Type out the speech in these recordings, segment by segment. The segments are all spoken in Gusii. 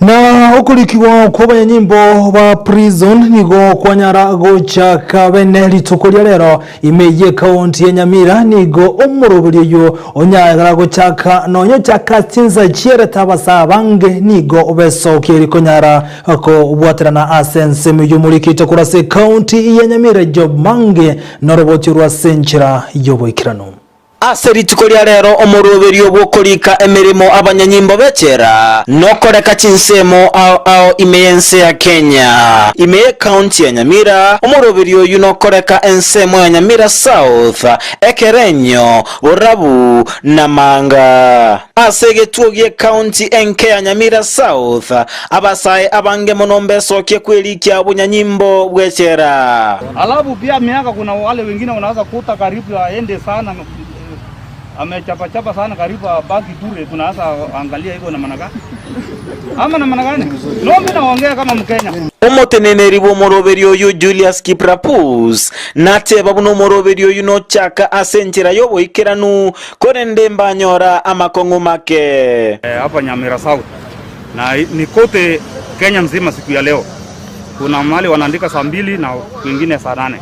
Na okorikigwa kw'abanyanyimbo ba prison nigo kwanyara gochaka bene rituko ria rero ime y'ekaunti ya Nyamira nigo omoroberi oyio onyara gochaka nonya ochaka chinsa chierete abasaa abange nigo besokirie konyara kobwaterana ase ensemo eyio omorikite korwa ase ekaunti ya Nyamira Job Mange noroboti rwa ase enchera y'oboikeranu. Ase rituko ria rero omoroberio bw'okorika emeremo abanyanyimbo b'echela nokoreka chinsemo ao ao ime y'ense ya Kenya. Ime y'ecounty ya Nyamira omoroberio oyio nokoreka ensemo ya Nyamira South, Ekerenyo, Borabu na Manga. Ase egetuo gi'ecounty enke ya Nyamira South, abasae abange mono mbesokie kwerikia obonyanyimbo bw'echela. Alafu pia miaka kuna wale wengine unaweza kuta karibu aende sana amechapachapa sana karibu abaki bure, tunaweza angalia iko namna gani ama namna gani? No, mimi naongea kama Mkenya. Omoteneneri bw'omoroberio oyio Julius Kiprapus nateba buna omoroberio oyio nochaka ase enchera y'oboikeranu, korende mbanyora amakong'u make. Hapa Nyamira South na ni kote Kenya mzima siku ya leo kuna mahali wanaandika saa mbili na kwingine saa nane.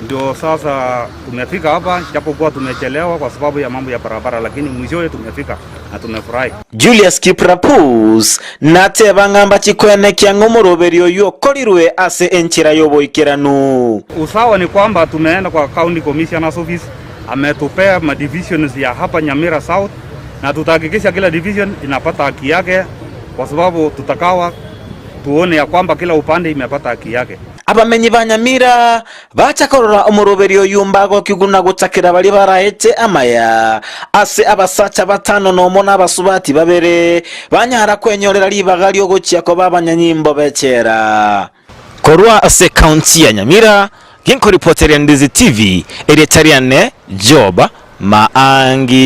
Ndio sasa tumefika hapa, japokuwa tumechelewa kwa sababu ya mambo ya barabara, lakini mwishowe tumefika na tumefurahi. Julius Kiprapus nateba ng'a mbachikoenekia ng'a omoroberio oyio okorirwe ase enchera y'oboikeranu. Usawa ni kwamba tumeenda kwa County Commissioner's Office, ametupea ma divisions ya hapa Nyamira South na tutahakikisha kila division inapata haki yake, kwa sababu tutakawa tuone ya kwamba kila upande imepata haki yake. Abamenyi ba Nyamira bacha korora omoroberio oyio mbagokigwa na gochakera baria baraete amaya ase abasacha batano nomo na abasubati babere, banyara kwenyorera ribaga ri'ogochia koba abanyanyimbo b'echela. Korwa ase ekaunti ya Nyamira, ginkoripoteria Ndizi TV, erieta riane Job Maangi.